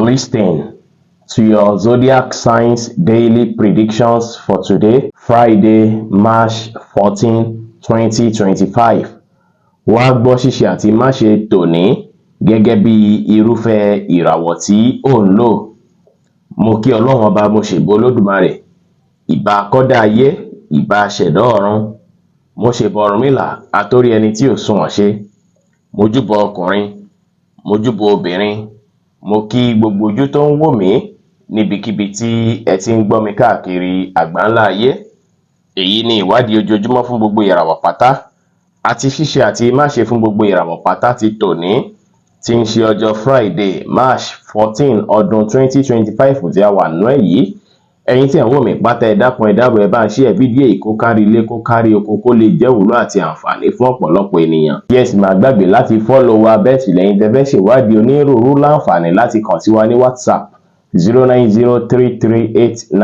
Listen to your zodiac signs daily predictions for today, Friday, March 14, 2025. Wá gbọ́ ṣíṣe àti máṣe tòní gẹ́gẹ́ bí irúfẹ́ ìràwọ̀ tí ò ń lò. Mo kí Ọlọ́run Ọba, mo ṣèbà Olódùmarè, ìbà akọ́dá ayé, ìbà aṣẹ̀dá ọ̀run, mo ṣèbà Ọ̀rúnmìlà, atórí ẹni tí ò sunwọ̀n ṣe. Mojúbà ọkùnrin, mojúbà obìnrin, mo kí gbogbo ojú tó ń wò mí níbikíbi tí ẹ ti ń gbọ́ mi káàkiri àgbáńlá ayé. Èyí ni ìwádìí ojoojúmọ́ fún gbogbo ìràwọ̀ pátá àti ṣíṣe àti máṣe fún gbogbo ìràwọ̀ pátá ti tòní, tí ń ṣe ọjọ́ Friday, March 14, ọdún 2025 tí a wà nínú ẹ̀ yìí. Ẹ̀yin tí ẹ̀ ń wò mí pátá, ẹ dákun, ẹ dábọ̀, ẹ bá ń share fídíò yìí kó kárí ilé, kó kárí oko, kó lè jẹ́ ìwúlò àti àǹfààní fún ọ̀pọ̀lọpọ̀ ènìyàn. Kí ẹ sì má gbàgbé láti follow wa. Bẹ́ẹ̀ sì lẹ́yìn tẹ́ fẹ́ ṣèwádìí onírúurú láǹfààní láti kàn sí wa ní WhatsApp,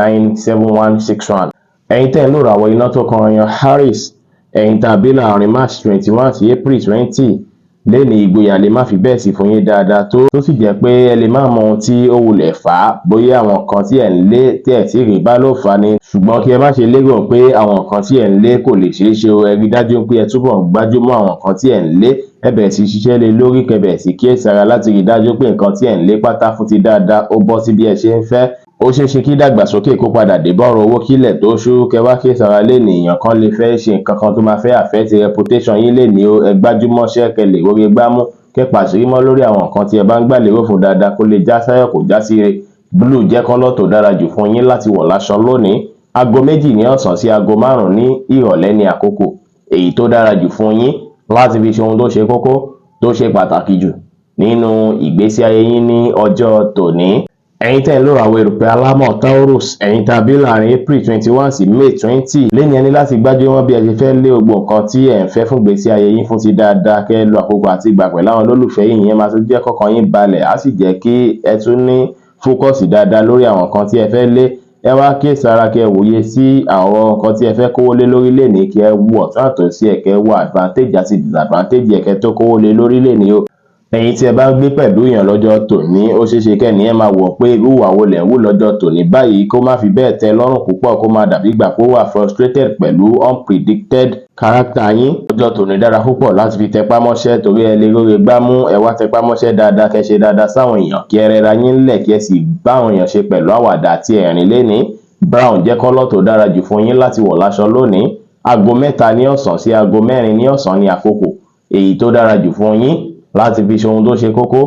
09033897161. Ẹ̀yin tẹ́ ń lò ràwọ̀ iná tó kan yan Aries, ẹ̀yin tá a bí láàrin March 21 sí April 20, léni ìgboyà lè má fi bẹ́ẹ̀ sí fún yín dáadáa tó, tó sì jẹ́ pé ẹ lè má mọ ohun tí ó wulẹ̀ fà á, bóyá àwọn nǹkan tí ẹ̀ ń lé tí ẹ̀ tí rí bá ló fà á ni. Ṣùgbọ́n kí ẹ má ṣe lérò pé àwọn nǹkan tí ẹ̀ ń lé kò lè ṣeé ṣe o. Ẹ rí dájú pé ẹ túbọ̀ ń gbájúmọ́ àwọn nǹkan tí ẹ̀ ń lé, ẹ bẹ̀rẹ̀ sí ṣiṣẹ́ lé lórí, kẹ́ bẹ̀rẹ̀ sí kíyèsára láti rí dájú pé nǹkan tí ẹ̀ ń lé pátá fún ti dáadáa, ó bọ́ sí bí ẹ ṣe ń fẹ́. Ó ṣeé ṣe kí ìdàgbàsókè kó padà dé bọ́rọ̀ owó kílẹ̀ tó ṣú. Kẹ́ wá kíyèsára lénìí, èèyàn kan lè fẹ́ ṣe nǹkan kan tó máa fẹ́ affect reputation yín lénìí o. Ẹ gbájúmọ́ṣẹ́, kẹ́ lè róore gbámú, kẹ́ pàṣírí mọ́ lórí àwọn nǹkan tí ẹ bá ń gbà lérò fún dáadáa, kó lè já sáyọ̀, kó já síre. Blue jẹ́ colour tó dára jù fún yín láti wọ̀ láṣọ lónìí. Aago 2 ní ọ̀sán sí aago 5 ní ìrọ̀lẹ́ ní àkókò èyí tó dára jù fún yín láti fi ṣe ohun tó ṣe kókó, tó ṣe pàtàkì jù nínú ìgbésí ayé yín ní ọjọ́ tòní. Ẹ̀yin tẹ́ ń lò àwọn erùpẹ̀ alámọ̀ Taurus, ẹ̀yin tá a bí láàrin April 21 sí May 20, lẹ́ni ẹni láti gbájúmọ́ bí ẹ ṣe fẹ́ lé gbogbo nǹkan tí ẹ̀ ń fẹ́ fún ìgbésí ayé yín fún ti dáadáa. Kẹ́ ẹ lo àkókò àti ìgbà pẹ̀lú àwọn olólùfẹ́ yín, ìyẹn máa tún jẹ́ kọ́kàn yín balẹ̀, á sì jẹ́ kí ẹ tún ní focus dáadáa lórí àwọn nǹkan tí ẹ fẹ́ lé. Ẹ wá kíyèsára, kẹ́ ẹ wòye sí àwọn nǹkan tí ẹ fẹ́ kówó lé lórí lénìí, kí ẹ wo ọ̀tún àtòsí ẹ̀, kẹ́ ẹ wo advantage àti disadvantage ẹ̀ kẹ́ tó kówó lé lórí lénìí o. Ẹ̀yin tí ẹ bá ń gbé pẹ̀lú èèyàn lọ́jọ́ tòní, ó ṣeé ṣe kẹ́ni ẹ máa wò pé irú ìwà wo lẹ̀ ń wù lọ́jọ́ tòní báyìí, kó má fi bẹ́ẹ̀ tẹ́ lọ́rùn púpọ̀, kó máa dàbí ìgbà pé ó wà frustrated pẹ̀lú unpredicted character yín. Ọjọ́ tòní dára púpọ̀ láti fi tẹpá mọ́ṣẹ́, torí ẹ lè róore gbámú. Ẹ wá tẹpá mọ́ṣẹ́ dáadáa, kẹ́ ṣe dáadáa sáwọn èèyàn, kí ẹ rẹra yín ńlẹ̀, kí ẹ sì bá àwọn èèyàn ṣe pẹ̀lú àwàdà àti ẹ̀rín lénìí. Brown jẹ́ colour tó dára jù fún yín láti wọ̀ láṣọ lónìí. Aago 3 ní ọ̀sán sí aago 4 ní ọ̀sán ní àkókò èyí tó dára jù fún yín láti fi ṣe ohun tó ṣe kókó,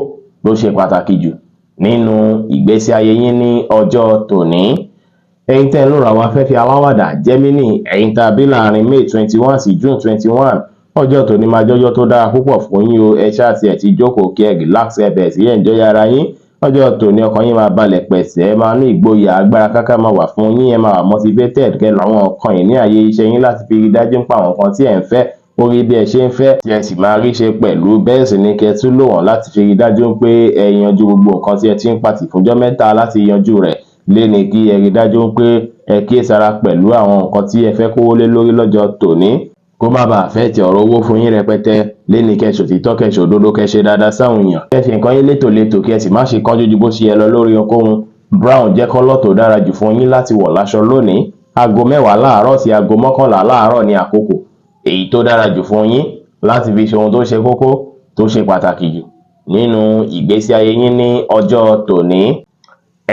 tó ṣe pàtàkì jù nínú ìgbésí ayé yín ní ọjọ́ tòní. Ẹ̀yin tẹ́ ń lò àwọn afẹ́fẹ́ aláwàdà Gemini, ẹ̀yin tá a bí láàrin May 21 sí June 21, ọjọ́ tòní máa jọ́jọ́ tó dára púpọ̀ fún yín o. Ẹ ṣáà tiẹ̀ ti jókòó, kí ẹ relax, ẹ bẹ̀rẹ̀ sí enjoy ara yín. Ọjọ́ tòní, ọkàn yín máa balẹ̀ pẹ̀sẹ̀, ẹ máa ní ìgboyà, agbára káká máa wà fún yín, ẹ máa wà motivated kẹ́ lọ àwọn nǹkan ìní ààyè iṣẹ́ yín láti fi rí dájú pé àwọn nǹkan tí ẹ̀ ń fẹ́ ó rí bí ẹ ṣe ń fẹ́, tí ẹ sì máa rí ṣe pẹ̀lú. Bẹ́ẹ̀ sì ni kẹ́ tún lò wọ́n láti fi rí dájú pé ẹ yanjú gbogbo nǹkan tí ẹ ti ń pàtì fúnjọ́ mẹ́ta láti yanjú rẹ̀ léni. Kí ẹ rí dájú pé ẹ kíyèsára pẹ̀lú àwọn nǹkan tí ẹ fẹ́ kówó lé lórí lọ́jọ́ tòní, kó má bàa affect ọ̀rọ̀ owó fún yín rẹpẹtẹ léni. Kẹ́ ṣòtítọ́, kẹ́ ṣòdodo, kẹ́ ṣe dáadáa sáwọn èèyàn, kẹ́ ṣe nǹkan yín létòlétò, kí ẹ sì má ṣe kánjú ju bó ṣe yẹ lọ lórí ohunkóhun. Brown jẹ́ colour tó dára jù fún yín láti wọ̀ láṣọ lónìí. Aago 10 láàárọ̀ sí aago 11 láàárọ̀ ní àkókò èyí tó dára jù fún yín láti fi ṣe ohun tó ṣe kókó, tó ṣe pàtàkì jù nínú ìgbésí ayé yín ní ọjọ́ tòní.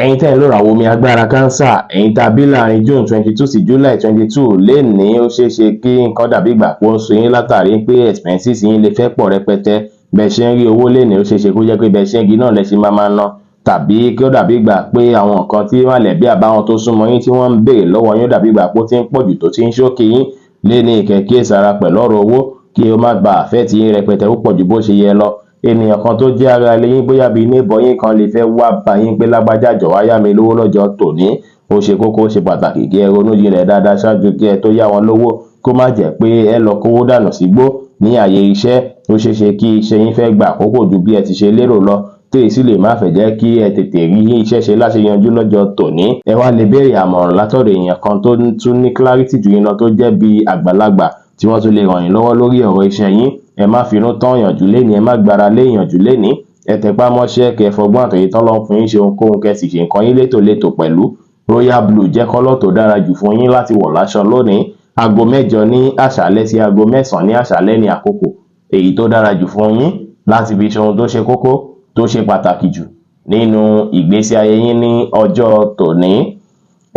Ẹ̀yin tẹ́ ń lò ràwọ̀ omi agbára Cancer, ẹ̀yin tá a bí láàrin June 22 sí July 22, lénìí ó ṣeé ṣe kí nǹkan dàbí ìgbà pé ó ń sú yín látàrí pé expenses yín lè fẹ́ pọ̀ rẹpẹtẹ. Bẹ́ẹ̀ ṣe ń rí owó lénìí, ó ṣeé ṣe kó jẹ́ pé bẹ́ẹ̀ ṣe ń rí náà lẹ ṣe máa máa ná, tàbí kí ó dàbí ìgbà pé àwọn nǹkan tí mọ̀lẹ́bí àbáwọn tó súnmọ́ yín tí wọ́n ń béèrè lọ́wọ́ yín, ó dàbí ìgbà pé ó ti ń pọ̀jù, tó ti ń ṣókè yín lénìí. Kẹ́ kíyèsára pẹ̀lú ọ̀rọ̀ owó, kí ó má bàa affect yín rẹpẹtẹ púpọ̀ ju bó ṣe yẹ lọ. Ènìyàn kan tó jẹ́ ara ilé yín, bóyá bíi neighbor yín kan, lè fẹ́ wá bá yín pé lágbájá, jọ̀ọ́ wá yá mi lówó lọ́jọ́ tòní. Ó ṣe kókó, ó ṣe pàtàkì kí ẹ ronú jinlẹ̀ dáadáa ṣáájú kí ẹ tó yá wọn lówó, kó má jẹ́ pé ẹ lọ kówó dànù sígbó. Ní àyè iṣẹ́, ó ṣeé ṣe kí iṣẹ́ yín fẹ́ gba àkókò ju bí ẹ ti ṣe lérò lọ, téyì sì lè má fẹ́ jẹ́ kí ẹ tètè rí iṣẹ́ ṣe láṣeyanjú lọ́jọ́ tòní. Ẹ wá lè béèrè àmọ̀ràn látọ̀dọ̀ èèyàn kan tó tún ní clarity jù yín lọ, tó jẹ́ bí àgbàlagbà, tí wọ́n tún lè ràn yín lọ́wọ́ lórí ọ̀rọ̀ iṣẹ́ yín. Ẹ má finú tán ìyànjú lénìí, ẹ má gbára lé ìyànjú lénìí. Ẹ tẹpá mọ́ṣẹ́, kẹ́ ẹ fọgbọ́n àtòye tọ́lọ́run fún yín ṣe ohunkóhun, kẹ́ ẹ sì ṣe nǹkan yín létòlétò pẹ̀lú. Royal blue jẹ́ colour tó dára jù fún yín láti wọ̀ láṣọ lónìí. Aago 8 ní àṣálẹ́ sí aago 9 ní àṣálẹ́ ní àkókò èyí tó dára jù fún yín láti fi ṣe ohun tó ṣe kókó, tó ṣe pàtàkì jù nínú ìgbésí ayé yín ní ọjọ́ tòní.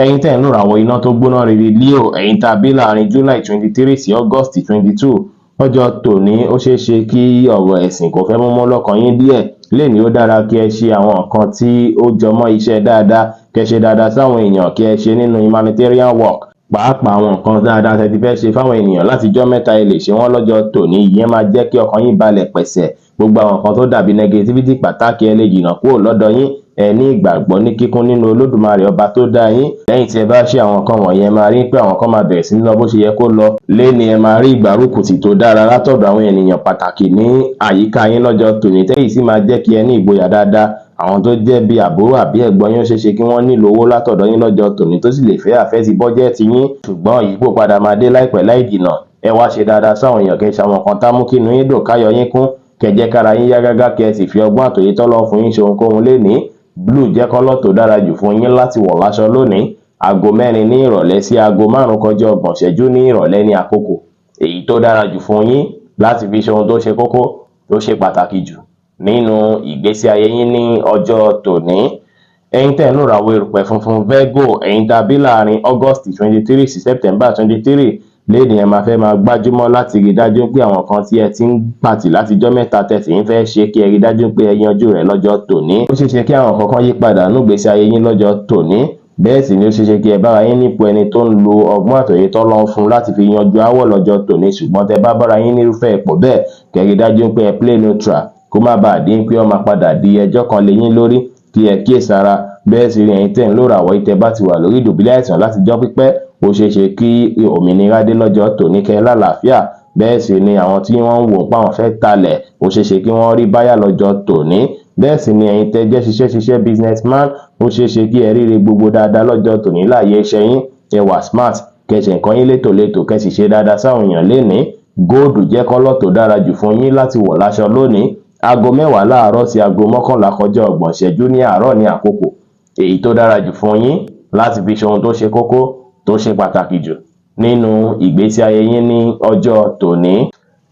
Ẹ̀yin tẹ́ ń lò ràwọ̀ iná tó gbóná riri, Leo, ẹ̀yin tá a bí láàrin July 23 sí August 22, lọ́jọ́ tòní, ó ṣeé ṣe kí ọ̀rọ̀ ẹ̀sìn kó fẹ́ múmọ́ lọ́kàn yín díẹ̀. Lénìí, ó dára kí ẹ ṣe àwọn nǹkan tí ó jọmọ́ iṣẹ́ dáadáa, kẹ́ ṣe dáadáa sáwọn èèyàn, kí ẹ ṣe nínú humanitarian work. Pàápàá, àwọn nǹkan dáadáa tẹ́ ti fẹ́ ṣe fáwọn ènìyàn látijọ́ mẹ́ta, ẹ lè ṣe wọ́n lọ́jọ́ tòní. Ìyẹn máa jẹ́ kí ọkàn yín balẹ̀ pẹ̀sẹ̀. Gbogbo àwọn nǹkan tó dàbí negativity pàtàkì, ẹ lè jìnnà kúrò lọ́dọ̀ yín. Ẹ ní ìgbàgbọ́ ní kíkún nínú Olódùmarè, ọba tó dá yín. Lẹ́yìn tí ẹ bá ṣe àwọn nǹkan wọ̀nyẹn, ẹ máa rí pé àwọn kan máa bẹ̀rẹ̀ sí ní lọ bó ṣe yẹ kó lọ. Léni, ẹ máa rí ìgbárùkùtì tó dára látọ̀dọ̀ àwọn ènìyàn pàtàkì ní àyíká yín lọ́jọ́ tòní, tẹ́yì sì máa jẹ́ kí ẹ ní ìgboyà dáadáa. Àwọn tó jẹ́ bí àbúrò àbí ẹ̀gbọ́n yín, ó ṣeé ṣe kí wọ́n nílò owó látọ̀dọ̀ yín lọ́jọ́ tòní, tó sì lè fẹ́ affect budget yín, ṣùgbọ́n ìyípo padà máa dé láìpẹ́ láì jìnà. Ẹ wá ṣe dáadáa sáwọn èèyàn, kẹ́ ṣe àwọn nǹkan tá mú kí inú yín dùn, káyọ̀ yín kún, kẹ́ jẹ́ kára yín yá gágá, kẹ́ sì fi ọgbọ́n àtòye tọ́lọ́run fún yín ṣe ohunkóhun lénìí. Blue jẹ́ colour tó dára jù fún yín láti wọ̀ láṣọ lónìí. Aago 4 ní ìrọ̀lẹ́ sí aago 5 kọjá 30 ìṣẹ́jú ní ìrọ̀lẹ́ ní àkókò èyí tó dára jù fún yín láti fi ṣe ohun tó ṣe kókó, tó ṣe pàtàkì jù nínú ìgbésí ayé yín ní ọjọ́ tòní. Ẹ̀yin tẹ́ ń lò ràwọ̀ erùpẹ̀ funfun, Virgo, ẹ̀yin tá a bí láàrin August 23 sí September 23, léde, ẹ máa fẹ́ máa gbájúmọ́ láti rí dájú pé àwọn kan tí ẹ ti ń pàtì látijọ́ mẹ́ta tẹ́ sì ń fẹ́ ṣe, kí ẹ rí dájú pé ẹ yanjú rẹ̀ lọ́jọ́ tòní. Ó ṣeé ṣe kí àwọn kankan yí padà nínú ìgbésí ayé yín lọ́jọ́ tòní. Bẹ́ẹ̀ sì ni ó ṣeé ṣe kí ẹ bára yín nípò ẹni tó ń lo ọgbọ́n àtòye tọ́lọ́run fún láti fi yanjú aáwọ̀ lọ́jọ́ tòní. Ṣùgbọ́n tẹ́ bá bára yín nírúfẹ́ ipò bẹ́ẹ̀, kẹ́ rí dájú pé ẹ play neutral, kó má bàa dín pé ó máa padà di ẹjọ́ kan lé yín lórí, kí ẹ kíyèsára. Bẹ́ẹ̀ sì ni ẹ̀yin tẹ́ ń lò ràwọ̀ tẹ́ bá ti wà lórí ìdùbúlẹ̀ àìsàn látijọ́ pípẹ́, ó ṣeé ṣe kí òmìnira dé lọ́jọ́ tòní, kẹ́ lálàáfíà. Bẹ́ẹ̀ sì ni àwọn tí wọ́n ń wò pé àwọn fẹ́ talẹ̀, ó ṣeé ṣe kí wọ́n rí buyer lọ́jọ́ tòní. Bẹ́ẹ̀ sì ni ẹ̀yin tẹ́ jẹ́ ṣiṣẹ́ ṣiṣẹ́, businessman, ó ṣeé ṣe kí ẹ ríre gbogbo dáadáa lọ́jọ́ tòní láàyè iṣẹ́ yín. Ẹ wà smart, kẹ́ ṣe nǹkan yín létòlétò, kẹ́ sì ṣe dáadáa sáwọn èèyàn lénìí. Gold jẹ́ colour tó dára jù fún yín láti wọ̀ láṣọ lónìí. Aago 10 láàárọ̀ sí aago 10:30 ní àárọ̀ ní àkókò èyí tó dára jù fún yín láti fi ṣe ohun tó ṣe kókó, tó ṣe pàtàkì jù nínú ìgbésí ayé yín ní ọjọ́ tòní.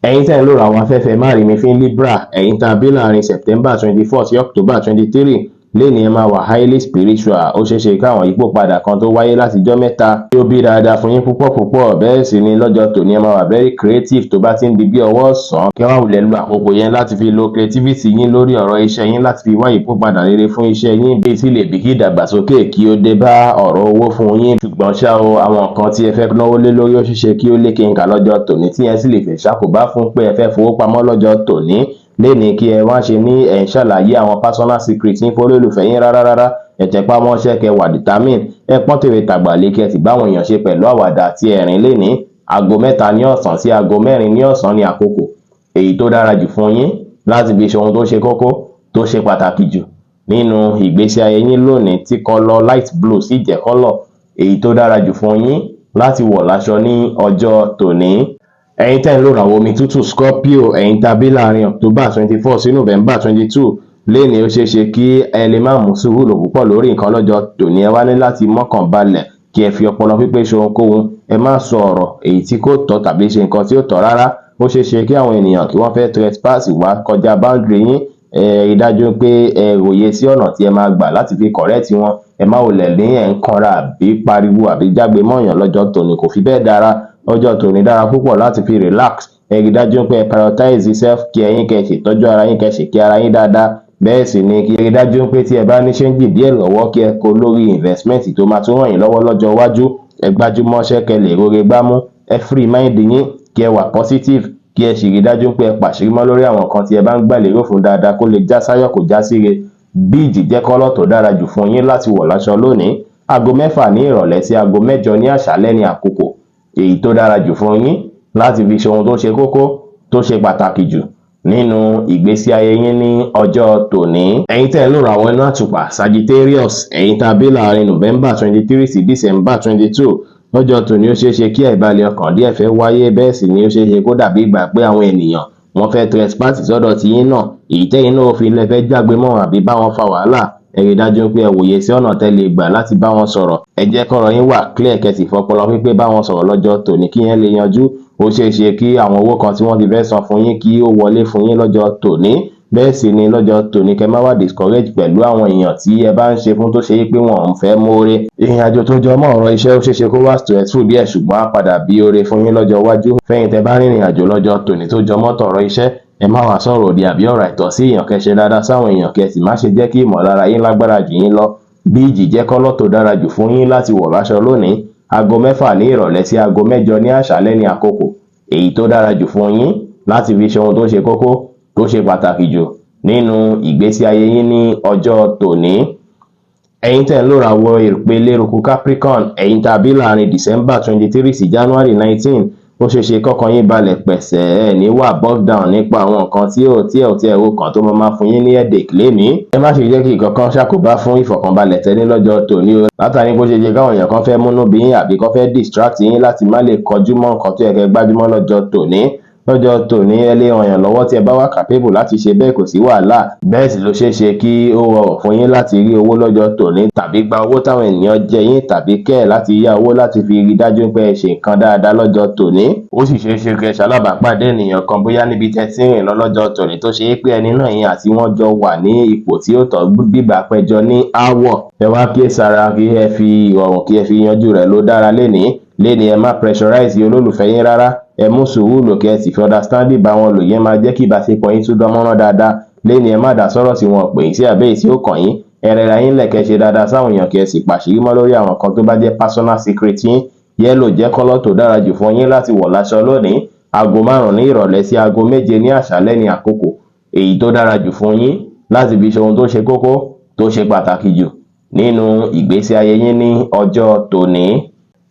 Ẹ̀yin tẹ́ ń lò ràwọ̀ afẹ́fẹ́ márìími Libra, ẹ̀yin tá a bí láàrin September 24 sí October 23, lénìí, ẹ máa wà highly spiritual. Ó ṣeé ṣe káwọn ìyípo padà kan tó wáyé látijọ́ mẹ́ta tí ó bí dáadáa fún yín púpọ̀ púpọ̀. Bẹ́ẹ̀ sì ni lọ́jọ́ tòní, ẹ máa wà very creative tó bá ti ń di bí ọwọ́ ọ̀sán. Kí wọ́n wulẹ̀ lo àkókò yẹn láti fi lo creativity yín lórí ọ̀rọ̀ iṣẹ́ yín, láti fi wá ìyípo padà rere fún iṣẹ́ yín, bí sì lè bí kí ìdàgbàsókè kí ó dé bá ọ̀rọ̀ owó fún yín. Ṣùgbọ́n ṣá o, àwọn nǹkan tí ẹ fẹ́ náwó lé lórí, ó ṣeéṣe kí ó lékenkà lọ́jọ́ tòní, tí yẹn sì lè fẹ́ ṣàkóbá fún pé ẹ fẹ́ fowó pamọ́ lọ́jọ́ tòní. Lénìí, kí ẹ wá ṣe ní ẹ̀ ń ṣàlàyé àwọn personal secret yín fólólùfẹ́ yín rárá rárá. Ẹ tẹpá mọ́ṣẹ́, kẹ́ wà determine, ẹ pọ́n tèrè tàgbà lé, kẹ́ sì báwọn èèyàn ṣe pẹ̀lú àwàdà àti ẹ̀rín lénìí. Aago 3 ní ọ̀sán sí aago 4 ní ọ̀sán ní àkókò èyí tó dára jù fún yín láti fi ṣe ohun tó ṣe kókó, tó ṣe pàtàkì jù nínú ìgbésí ayé yín lónìí, tí colour light blue sì jẹ́ colour èyí tó dára jù fún yín láti wọ̀ láṣọ ní ọjọ́ tòní. Ẹ̀yin tẹ́ ń lò ràwọ̀ omi tútù, Scorpio, ẹ̀yin tá a bí láàrin October 24 sí November 22, lénìí, ó ṣeé ṣe kí ẹ lè má mú sùúrù lò púpọ̀ lórí nǹkan lọ́jọ́ tòní. Ẹ wá ní láti mọ́kàn balẹ̀, kí ẹ fi ọpọlọ pípé ṣe ohunkóhun. Ẹ má sọ ọ̀rọ̀ èyí tí kò tọ́ tàbí ṣe nǹkan tí ó tọ́ rárá. Ó ṣeé ṣe kí àwọn ènìyàn kí wọ́n fẹ́ trespass wá kọjá boundary yín. Ẹ rí dájú pé ẹ ròye sí ọ̀nà tí ẹ máa gbà láti fi correct wọn. Ẹ má wulẹ̀ ní ẹ̀ ń kanra àbí pariwo àbí jágbe mọ́yàn lọ́jọ́ tòní, kò fi bẹ́ẹ̀ dára. Ọjọ́ tòní dára púpọ̀ láti fi relax. Ẹ rí dájú pé ẹ prioritize self care yín, kẹ́ ẹ ṣètọ́jú ara yín, kẹ́ ẹ ṣèkẹ́ ara yín dáadáa. Bẹ́ẹ̀ sì ni kí ẹ rí dájú pé tí ẹ bá ní change díẹ̀ lọ́wọ́, kí ẹ kó lórí investment tó máa tún ràn yín lọ́wọ́ lọ́jọ́ iwájú. Ẹ gbájúmọ́ṣẹ́, kẹ́ lè róore gbámú. Ẹ free mind yín, kí ẹ wà positive, kí ẹ sì rí dájú pé ẹ pàṣírí mọ́ lórí àwọn nǹkan tí ẹ bá ń gbà lérò fún dáadáa, kó lè já sáyọ̀, kó já síre. Beige jẹ́ colour tó dára jù fún yín láti wọ̀ láṣọ lónìí. Aago 6 ní ìrọ̀lẹ́ sí aago 8 ní àṣálẹ́ ní àkókò èyí tó dára jù fún yín láti fi ṣe ohun tó ṣe kókó, tó ṣe pàtàkì jù nínú ìgbésí ayé yín ní ọjọ́ tòní. Ẹ̀yin tẹ́ ń lò ràwọ̀ iná àtùpà, Sagittarius, ẹ̀yin tá a bí láàrin November 23 sí December 22, lọ́jọ́ tòní, ó ṣeé ṣe kí àìbalẹ̀ ọkàn díẹ̀ fẹ́ wáyé. Bẹ́ẹ̀ sì ni ó ṣeé ṣe kó dàbí ìgbà pé àwọn ènìyàn Wọ́n fẹ́ trespass sọ́dọ̀ tiyín náà, èyí tẹ́yin náà ó fi lẹ fẹ́ jágbe mọ́ wọn àbí bá wọn fa wàhálà. Ẹ rí dájú pé ẹ wòye sí ọ̀nà tẹ́ lè gbà láti bá wọn sọ̀rọ̀. Ẹ jẹ́ kọ́rọ̀ yín wà clear, kẹ́ sì fọpọlọ pípé bá wọn sọ̀rọ̀ lọ́jọ́ tòní kí yẹn lè yanjú. Ó ṣeé ṣe kí àwọn owó kan tí wọ́n ti fẹ́ san fún yín kí ó wọlé fún yín lọ́jọ́ tòní. Bẹ́ẹ̀ sì ni lọ́jọ́ tòní, kẹ́ má wà discourage pẹ̀lú àwọn èèyàn tí ẹ bá ń ṣe fún tó ṣe é pé wọ́n ń fẹ́ mórè. Ìrìn àjò tó jọ mọ́ ọ̀rọ̀ iṣẹ́, ó ṣeé ṣe kó wá stressful díẹ̀, ṣùgbọ́n á padà bí oore fún yín lọ́jọ́ iwájú. Fẹ́yìn tẹ́ bá rìnrìn àjò lọ́jọ́ tòní tó jọ mọ́ tọ̀rọ̀ iṣẹ́, ẹ má wàá sọ̀rọ̀ òdì àbí ọ̀rọ̀ àìtọ́ sí èèyàn. Kẹ́ ṣe dáadáa sáwọn èèyàn, kẹ́ sì má ṣe jẹ́ kí ìmọ̀lára yín lágbára jù yín lọ. Beige jẹ́ colour tó dára jù fún yín láti wọ̀ láṣọ lónìí. Aago 6 ní ìrọ̀lẹ́ sí aago 8 ní àṣálẹ́ ní àkókò èyí tó dára jù fún yín láti fi ṣe ohun tó ṣe kókó, tó ṣe pàtàkì jù nínú ìgbésí ayé yín ní ọjọ́ tòní. Ẹ̀yin tẹ́ ń lò ìràwọ̀ ìpele eruku Capricorn, ẹ̀yin tá a bí láàrin December 23 sí January 19, ó ṣeé ṣe kọ́kàn yín balẹ̀ pẹ̀sẹ̀. Ẹ̀ ní wà bogged down nípa àwọn nǹkan tí ò tí ẹ̀ ò tí ẹ̀ ro kàn tó máa fún yín ní headache lénìí. Ẹ má ṣe jẹ́ kí nǹkan kan ṣàkóbá fún ìfọ̀kànbalẹ̀ tẹ́ ní lọ́jọ́ tòní o, látàrí bó ṣe jẹ́ káwọn èèyàn kan fẹ́ múnú bí yín àbí kán fẹ́ distract yín láti má lè kọjú mọ́ nǹkan tó yẹ kẹ́ gbájúmọ́ lọ́jọ́ tòní. Lọ́jọ́ tòní, ẹ lè ràn yàn lọ́wọ́ tí ẹ bá wà capable láti ṣe bẹ́ẹ̀, kò sí wàhálà. Bẹ́ẹ̀ sì ló ṣeé ṣe kí ó rọrùn fún yín láti rí owó lọ́jọ́ tòní, tàbí gba owó táwọn ènìyàn jẹ yín, tàbí kẹ́ ẹ̀ láti yá owó láti fi rí dájú pé ẹ ṣe nǹkan dáadáa lọ́jọ́ tòní. Ó sì ṣeé ṣe kẹ́ ṣalábàápàdé ènìyàn kan bóyá níbi tẹ́ tí ń rìn lọ lọ́jọ́ tòní, tó ṣe é pé ẹni náà, yín àti wọ́n jọ wà ní ipò tí ó tọ́ gbígbà péjọ ní aáwọ̀. Ẹ wá kíyèsára, kí ẹ fi ìrọ̀rùn, kí ẹ fi yanjú rẹ̀ ló dára lénìí. Lénìí, ẹ má pressurize olólùfẹ́ yín rárá. Ẹ mú sùúrù lò, kí ẹ sì fi understanding bá wọn lò. Yẹn máa jẹ́ kí ìbáṣepọ̀ yín tún dán mọ́rán dáadáa. Lénìí, ẹ má dá sọ́rọ̀ tí wọn pè yín sí àbí èyí tí ó kàn yín. Ẹ rẹra yín lẹ̀, kẹ́ ṣe dáadáa sáwọn èèyàn, kí ẹ sì pàṣírí mọ́ lórí àwọn kan tó bá jẹ́ personal secret yín. Yellow jẹ́ colour tó dára jù fún yín láti wọ̀ láṣọ lónìí. Aago 5 ní ìrọ̀lẹ́ sí aago 7 ní àṣálẹ́ ní àkókò èyí tó dára jù fún yín láti fi ṣe ohun tó ṣe kókó, tó ṣe pàtàkì jù nínú ìgbésí ayé yín ní ọjọ́ tòní.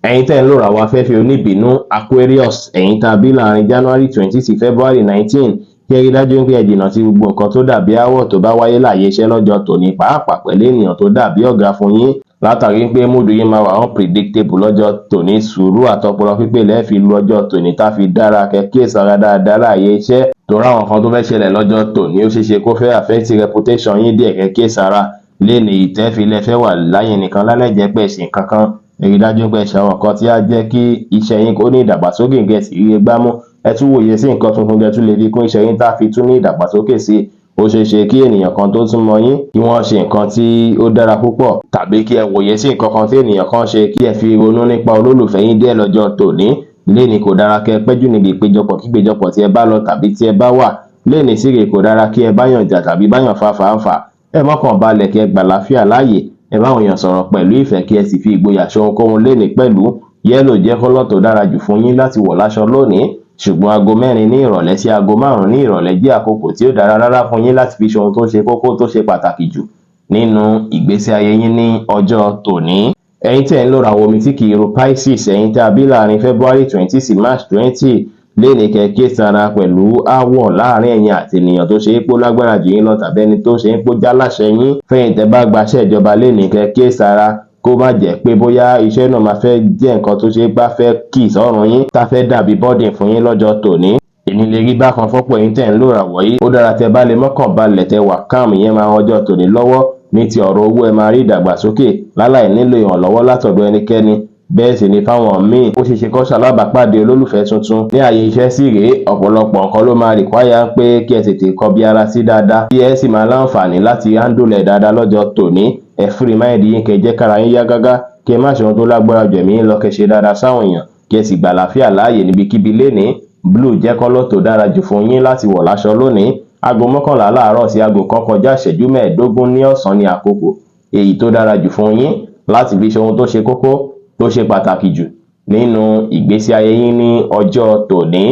Ẹ̀yin tẹ́ ń lò ìràwọ̀ afẹ́fẹ́ oníbínú Aquarius, ẹ̀yin tá a bí láàrin January 20 sí February 19, kí ẹ rí dájú pé ẹ jìnnà sí gbogbo nǹkan tó dàbí aáwọ̀ tó bá wáyé láàyè iṣẹ́ lọ́jọ́ tòní, pàápàá pẹ̀lú ènìyàn tó dàbí ọ̀gá fún yín, látàrí pé mood yín máa wà unpredictable lọ́jọ́ tòní. Sùúrù àtọpọlọ pípé lẹ́ẹ̀ fi lu ọjọ́ tòní tá fi dára. Kẹ́ kíyèsára dáadáa láàyè iṣẹ́, torí àwọn kan tó fẹ́ ṣẹlẹ̀ lọ́jọ́ tòní, ó ṣeé ṣe kó fẹ́ affect reputation yín díẹ̀. Kẹ́ kíyèsára léni. Ìtẹ́filẹ̀ fẹ́ wà láyé nìkan lálẹ́ jẹ́ pé ẹ̀sìn kankan. Ẹ rí dájú pé ẹ ṣe àwọn nǹkan tí á jẹ́ kí iṣẹ́ yín kó ní ìdàgbàsókè, kẹ́ sì ríre gbámú. Ẹ tún wòye sí nǹkan tuntun tẹ́ tún lè fi kún iṣẹ́ yín tá fi tún ní ìdàgbàsókè sí. Ó ṣeé ṣe kí ènìyàn kan tó súnmọ́ yín kí wọ́n ṣe nǹkan tí ó dára púpọ̀, tàbí kí ẹ wòye sí nǹkan kan tí ènìyàn kan ṣe, kí ẹ fi ronú nípa olólùfẹ́ yín díẹ̀ lọ́jọ́ tòní. Léni, kò dára kẹ́ pẹ́ jù níbi ìpéjọpọ̀ kípéjọpọ̀ tí ẹ bá lọ tàbí tí ẹ bá wà. Léni síre, kò dára kí ẹ báyàn jà tàbí báyàn fa fàǹfà. Ẹ mọ́kàn balẹ̀, kí ẹ gbà láfíà láàyè. Ẹ báwọn èèyàn sọ̀rọ̀ pẹ̀lú ìfẹ́, kí ẹ sì fi ìgboyà ṣe ohunkóhun léni pẹ̀lú. Yellow jẹ́ colour tó dára jù fún yín láti wọ̀ láṣọ lónìí, ṣùgbọ́n aago 4 ní ìrọ̀lẹ́ sí aago 5 ní ìrọ̀lẹ́ jẹ́ àkókò tí ó dára rárá fún yín láti fi ṣe ohun tó ṣe kókó, tó ṣe pàtàkì jù nínú ìgbésí ayé yín ní ọjọ́ tòní. Ẹ̀yin tí ẹ̀ ń lò ìràwọ̀ omi tí kì í ru Pisces, ẹ̀yin tí a bí láàrin February 20 sí March 20, léni kẹ́ kíyèsára pẹ̀lú aáwọ̀ láàrin ẹ̀yin àti ènìyàn tó ṣe é pó lágbára jù yín lọ tàbí ẹni tó ṣe é pó jáláṣẹ yín. Fẹ̀yìn tẹ́ bá gbaṣẹ́ ìjọba léni, kẹ́ kíyèsára kó má jẹ́ pé bóyá iṣẹ́ náà máa fẹ́ jẹ́ nǹkan tó ṣe é bá fẹ́ kì sọ́run yín, tá fẹ́ dàbí burden fún yín lọ́jọ́ tòní. Èní lè rí bákan fọ́pọ̀ ẹ̀yin tẹ́ ń lò ìràwọ̀ yìí. Ó dára tẹ́ bá lè mọ́kàn balẹ̀, tẹ́ wà calm. Ìyẹn máa ran ọjọ́ tòní lọ́wọ́. Ní ti ọ̀rọ̀ owó, ẹ máa rí ìdàgbàsókè láláì nílò ìrànlọ́wọ́ látọ̀dọ̀ ẹnikẹ́ni. Bẹ́ẹ̀ sì ni fáwọn míì, ó ṣeé ṣe kó ṣalábàápàdé olólùfẹ́ tuntun. Ní ààyè iṣẹ́ sì rèé, ọ̀pọ̀lọpọ̀ nǹkan ló máa require pé kí ẹ tètè kọbi ara sí dáadáa, kí ẹ sì máa láǹfààní láti handle ẹ̀ dáadáa lọ́jọ́ tòní. Ẹ free mind yín, kẹ́ jẹ́ kára yín yá gágá, kí ẹ má ṣe ohun tó lágbára jù ẹ̀mí yín lọ. Kẹ́ ṣe dáadáa sáwọn èèyàn, kí ẹ sì gbà àlàáfíà láàyè níbikíbi lénìí. Blue jẹ́ colour tó dára jù fún yín láti wọ̀ láṣọ lónìí. Aago 11 láàárọ̀ sí aago 1 kọjá ìṣẹ́jú 15 ní ọ̀sán ní àkókò èyí tó dára jù fún yín láti fi ṣe ohun tó ṣe kókó, tó ṣe pàtàkì jù nínú ìgbésí ayé yín ní ọjọ́ tòní.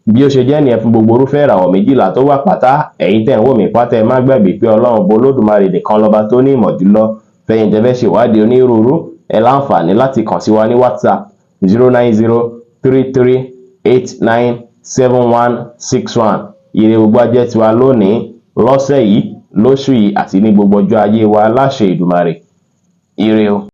Bí ó ṣe jẹ́ nìyẹn fún gbogbo irúfẹ́ ìràwọ̀ 12 tó wà pátá. Ẹ̀yin tẹ́ ń wò mí pátá, ẹ má gbàgbé pé Ọlọ́run ọba Olódùmarè nìkan lọ́ba tó ní ìmọ̀ jùlọ. Fẹ̀yìn tẹ́ fẹ́ ṣèwádìí onírúurú, ẹ láǹfààní láti kàn sí wa ní WhatsApp 09033897161. Ire gbogbo á jẹ́ tiwa lónìí, lọ́sẹ̀ yìí, lóṣù yìí àti ní gbogbo ọjọ́ ayé wa láṣẹ Èdùmàrè. Ire o.